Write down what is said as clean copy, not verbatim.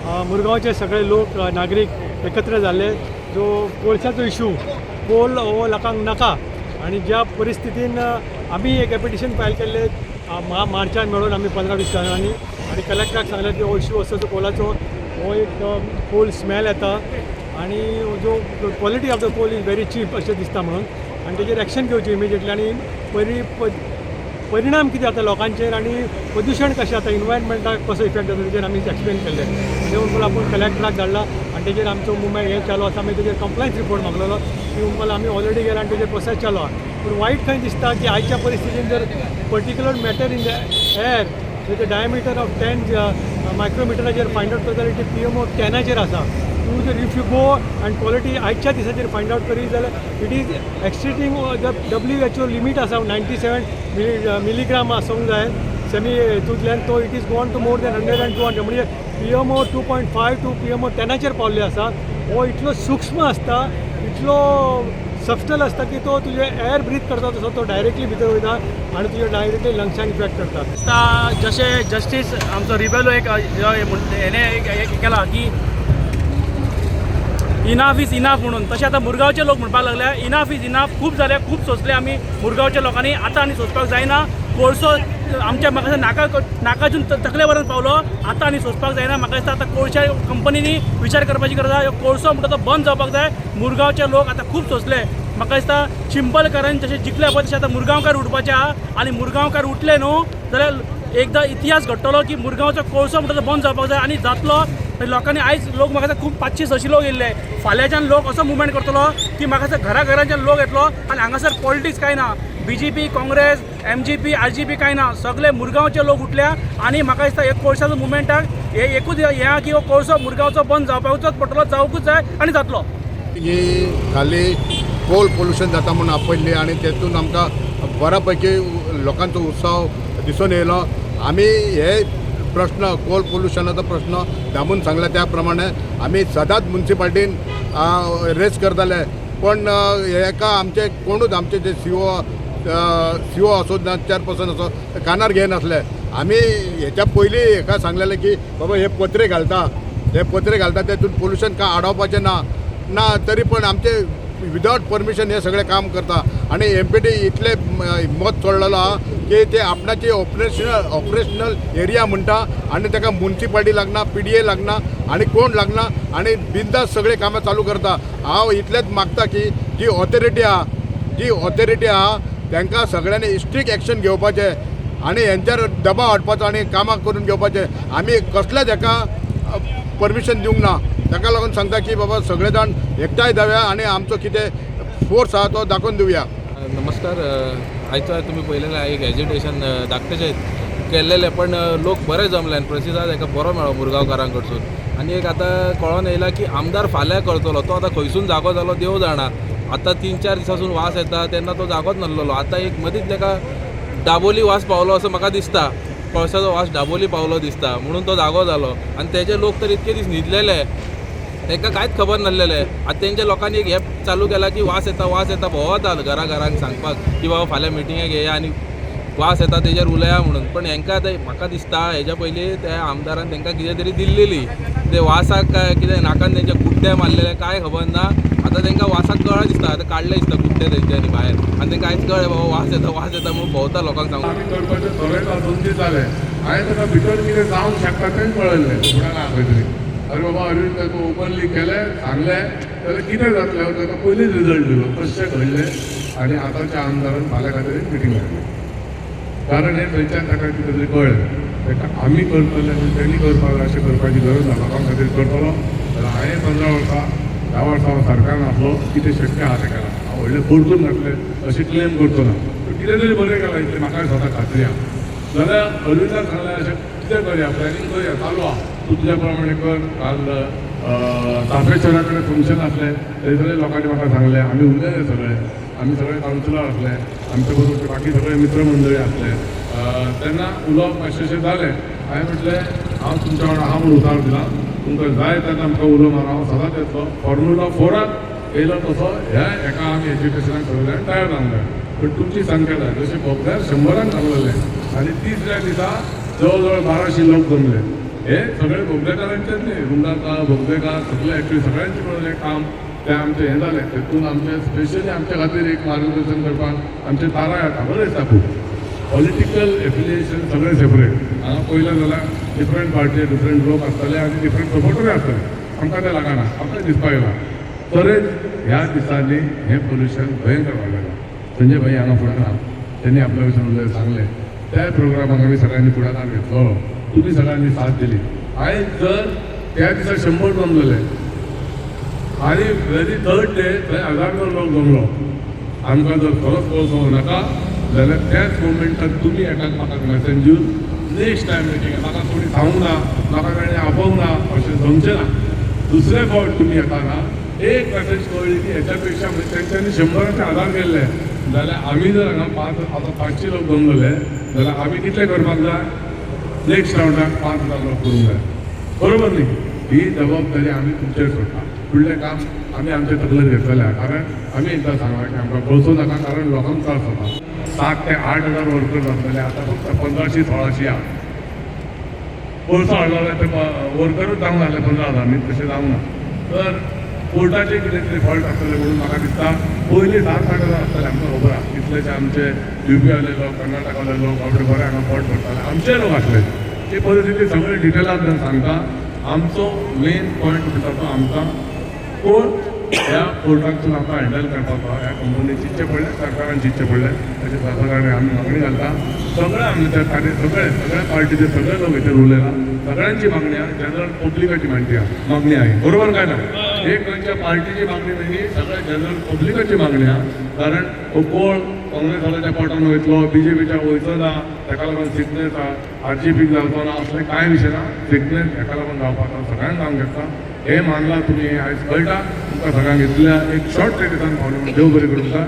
मुरगांवचे सगळे लोक नागरीक एकत्र जाल्ले. जो कोळशाचो इशू, कोल हो लोकांक नाका आनी ज्या परिस्थितीन आमी एक एप्लिकेशन फायल केल्लें मार्चान मेळून आमी 15-20 जाणांनी आनी कलेक्टराक सांगलें की हो इशू आसा जो कोलाचो, हो एक कोल स्मेल येता आनी जो quality of the coal is very cheap अशें दिसता म्हणून, आनी तेजेर एक्शन घेवची इमिजिएटली आनी परिणाम कितें जाता लोकांचेर आनी प्रदुशण कशें जाता, इनवायरमेंटाक कसो इफेक्ट जाता तेजेर आमी एक्सप्लेन केल्लें. तें म्हणून आपूण कलेक्टराक धाडला आनी तेजेर आमचो मुवमेंट हें चालू आसा. आमी तेजेर कंप्लायन्स रिपोर्ट मागलेलो की म्हणपाक आमी ऑलरेडी गेला आनी तेजेर प्रोसेस चालू आसा. पूण वायट खंय दिसता की आयच्या परिस्थितीन जर particular matter in the air with a diameter of 10 मायक्रोमिटराचेर find out करता जाल्यार PMO 10 आसा. तूं जर if you go and quality आयच्या दिसाचेर फायंड आवट करीत जाल्यार it is exceeding the WHO limit आसा 97 मिलीग्राम आसूंक जाय सेमी हितूंतल्यान, तो it is gone to more than 100 and 200, म्हणजे PMO 2.5 to PMO 10 पावल्ले आसा. हो इतलो सूक्ष्म आसता, इतलो सबस्टल आसता की तो तुजे एअर ब्रीथ करता तसो तो डायरेक्टली भितर वयता आनी तुजे डायरेक्टली लंग्सांक इफेक्ट करता. आतां जशें जस्टीस आमचो रिबेलो एक हेणे एक केला की इनाफ is enough म्हणून, तशें आतां मुरगांवचे लोक म्हणपाक लागले इनाफ is enough. खूब जालें, खूब सोंसलें आमी मुरगांवच्या लोकांनी, आतां आनी सोंसपाक जायना. कोळसो आमच्या म्हाका दिसता नाका नाकाजून तकले वरून पावलो, आतां आनी सोंसपाक जायना. म्हाका दिसता आतां कोळशा कंपनींनी विचार करपाची गरज आसा. कोळसो म्हणटा तो बंद जावपाक जाय. मुरगांवचे लोक आतां खूब सोंसले. म्हाका दिसता चिंबलकारांनी जशें जिखले पळय तशें आतां मुरगांवकार उठपाचे आहा आनी मुरगांवकार उठले न्हू जाल्यार एकदां इतिहास घडटलो की मुरगांवचो कोळसो म्हणटा तो बंद जावपाक जाय आनी जातलो. लोकांनी आयज लोक म्हाका दिसता खूब 500-600 लोक येयल्ले. फाल्यांच्यान लोक असो मुवमेंट करतलो की म्हाका दिसता घरा घरांच्यान लोक येतलो आनी हांगासर पॉलिटिक्स कांय ना, BJP, Congress, MGP, RGP कांय ना, सगळे मुरगांवचे लोक उठल्या आनी म्हाका दिसता हे कोळशाचो मुवमेंटाक हे एकूच हें आहा की हो कोळसो मुरगांवचो बंद जावपाकूच पडटलो, जावंकूच जाय आनी जातलो. ही खाली कोल पोल्युशन जाता म्हणून आपयल्ली आनी तेतून आमकां बऱ्या पैकी लोकांचो उत्साह दिसून येयलो. आमी हे प्रश्न कोल पोल्युशनाचो प्रश्न दामून सांगला त्या प्रमाणे आमी सदांच मुन्सिपाल्टीन रेस करताले, पण हेका आमचे कोणूच आमचे जे सीओ असो ना चेअरपर्सन असो कानार घेयनासले. आमी हेच्या पयलीं हेका सांगलेलें की बाबा हे पत्रे घालता, हे पत्रे घालता तेतून पोल्युशन काय आडावपाचें ना ना, तरी पण आमचे विदावट परमिशन हे सगळें काम करता आनी MPT इतले मत चोडलेलो आहा की ते आपणाची ऑपरेशनल एरिया म्हणटा आनी ताका मुन्सिपाल्टी लागना, PDA लागना आनी कोण लागना आनी बिंदास सगळीं कामां चालू करता. हांव इतलेंच मागता की जी ऑथॉरिटी आहा तांकां सगळ्यांनी स्ट्रिक्ट एक्शन घेवपाचें आनी हेंचेर दबाव हाडपाचो आनी कामां करून घेवपाचें. आमी कसलेच हेका परमिशन दिवंक ना. ताका लागून सांगता की बाबा सगळे जाण एकठांय जावया आनी आमचो कितें फोर्स आहा तो दाखोवन दिवया. नमस्कार. आयचो तुमी पळयलेलें एक एजिटेशन धाकटेशें केल्लेलें, पण लोक बरे जमले आनी प्रतिसाद हेका बरो मेळ्ळो मुरगांवकारां कडसून. आनी एक आतां कळोन येयला की आमदार फाल्यां करतलो, तो आतां खंयसून जागो जालो देव जाणा. आतां 3-4 दिसांसून वास येता तेन्ना तो जागोच नासलेलो. आतां एक मदींच ताका दाबोली वास पावलो असो म्हाका दिसता, कोळशाचो वास दाबोली पावलो दिसता म्हणून तो जागो जालो. आनी तेजे लोक तर इतके दीस न्हिदलेले, तांकां कांयच खबर नासलेलें. आतां तेंच्या लोकांनी एक हें चालू केलां की वास येता, वास येता, भोंवता घरा घरांक सांगपाक की बाबा फाल्यां मिटिंगेक येया आनी वास येता तेजेर उलया म्हणून. पण हेंकां आतां म्हाका दिसता हेज्या पयलीं त्या आमदारान तांकां कितें तरी दिल्लेली, ते वासाक काय कितें नाकान तेंच्या गुड्डे मारलेले काय खबर ना. आतां तांकां वासाक कळ्ळें दिसता, आतां काडलें दिसता गुड्डे तेंच्यांनी भायर आनी तांकां आयज कळ्ळें बाबा वास येता, वास येता म्हणून भोंवता लोकांक सांगून. आमी करपाचें थरयलां, 2 दीस जाले. हांवें ताका भितर कितें जावंक शकता तें पळयल्लें. कोणाक ना खंय तरी अरे बाबा अरविंद ताका ओपनली केलें, सांगलें जाल्यार कितें जातलें, हांव ताका पयलींच रिजल्ट दिलो कशें घडलें. आनी आतांच्या आमदारान फाल्यां खातीर एक मिटींग लागली, कारण हें थंयच्यान ताका कितें तरी कळ्ळें. ताका आमी करतले आनी तेणी करपाक जाय अशें करपाची गरज ना. लोकां खातीर करतलो जाल्यार हांवें 15 वर्सां 10 वर्सां हांव सरकारान आसलो, कितें शक्य आहा तें केलां. हांव व्हडलें परतून घातलें अशें क्लेम करचो ना, पूण कितें तरी बरें केलां इतलें म्हाका स्वता खात्री आहा. जाल्यार अरविंदाक सांगलें अशें कितें करया, प्लॅनिंग करया, चालू आहा, तूं तुज्या प्रमाणे कर. काल चाफेश्वरा कडेन फंक्शन आसलें, थंय लोकांनी म्हाका सांगलें, आमी उलयले सगळे, आमी सगळे कावन्सिलर आसले, आमचे बरोबर बाकी सगळे मित्रमंडळी आसले. तेन्ना उलोवप मातशें जालें. हांवें म्हटलें हांव तुमच्या वांगडा आहा म्हूण उतार दिला, तुमकां जाय तेन्ना आमकां उलो मार, हांव सदांच येतलो. फॉर्म्युला 4 येयलो तसो ह्या एका आमी एज्युकेशनाक सगळे जाण तयार जावंक जाय, पण तुमची संख्या जाय. जशें बोगद्यार 100 जमलेले आनी तिसऱ्या दिसा जवळ जवळ 1200 लोक जमले. हे सगळे बोगदेकारांचेच न्ही, रुंदाकार, बोगदेकार सगळे एक्चुअली सगळ्यांचे मेळून हें काम तें आमचें हें जालें. तेतून आमचें स्पेशली आमच्या खातीर एक मार्गदर्शन करपाक आमचे तारा येता. बरें दिसता खूब. पॉलिटिकल एफिलिएशन सगळें सेपरेट. हांगा पळयलें जाल्यार डिफरंट पार्टी, डिफरंट लोक आसतले आनी डिफरंट सपोर्टरूय आसतले. आमकां तें लागना, आमकां दिसपाक येना. तरेच ह्या दिसांनी हें पोल्युशन भयंकर वाडलें. संजय भाई हांगा फुडाकार त्यांनी आपल्या विशीं उलय सांगलें. त्या प्रोग्रामाक आमी सगळ्यांनी फुडाकार घेतलो, तुमी सगळ्यांनी साथ दिली. आयज जर त्या दिसा 100 जमलेले आनी वेरी थर्ड डे थंय हजारभर लोक जमलो. आमकां जर खरोच कोळसो नाका जाल्यार त्याच मुवमेंटान तुमी एकामेकाक मॅसेज दिवन नेक्स्ट टायम मिटींग म्हाका कोणी सांगूंक ना, म्हाका ताणें आपोवंक ना अशें जमचें ना. दुसरे फावट तुमी येताना एक मॅसेज कळ्ळी की हेच्या पेक्षा म्हणजे तेंच्यांनी 100 1000 केल्ले जाल्यार आमी जर हांगा आतां 500 लोक जमलेले जाल्यार आमी कितले करपाक जाय? नेक्स्ट रावंडाक 5000 लोक करूंक जाय. बरोबर न्ही? ही जबाबदारी आमी तुमचेर सोडटा. फुडलें काम आमी आमच्या तकलेर घेतलेलें आहा. कारण आमी एकदां सांगलां की आमकां बसोवं नाका, कारण लोकांक त्रास जाता. 7 ते 8 हजार वर्कर्स आसतले, आतां फक्त 1500 1600 आहा. कोळसो हाडलो जाल्यार ते वर्करूच जावंक जाले 15,000 न्ही, तशें जावंक ना. तर कोर्टाचे कितें तरी फॉल्ट आसतले म्हणून म्हाका दिसता. पयलीं 7-8 हजार आसतले, आमकां खबर आहा. कितलेशे आमचे युपीवाले लोक, कर्नाटकावाले लोक आपले बरे हांगा फॉल्ट करताले, आमचे लोक आसले. ती परिस्थिती सगळी डिटेलान सांगता. आमचो मेन पॉयंट म्हणटा तो आमकां कोण ह्या कोर्टांतसून आमकां हँडल करपाचो, ह्या कंपनी चिंतचें पडलें, सरकारान चिंतचें पडलें. तशें सरकारान आमी मागणी घालता. सगळे आमचे त्या खातीर सगळे सगळ्या पार्टीचे सगळे लोक भितर उरलेला, सगळ्यांची मागणी आहा, जनरल पब्लिकाची मागणी आहा, मागणी आहे. बरोबर काय ना? एक खंयच्या पार्टीची मागणी न्ही, सगळ्या जनरल पब्लिकाची मागणी आहा. कारण हो कोण काँग्रेसवाल्याच्या पोटान वयतलो, बीजेपीच्या वयचो ना, ताका लागून सिकनेस आहा, आरजीपीक जावचो ना, असले कांय विशय ना. सिकनेस हेका लागून जावपाक सगळ्यांक जावंक शकता. हें मानलां तुमी, आयज कळटा तुमकां सगळ्यांक. इतल्या एक शॉर्ट पिरियडान पावलें म्हणून देव बरें करूं तुमकां.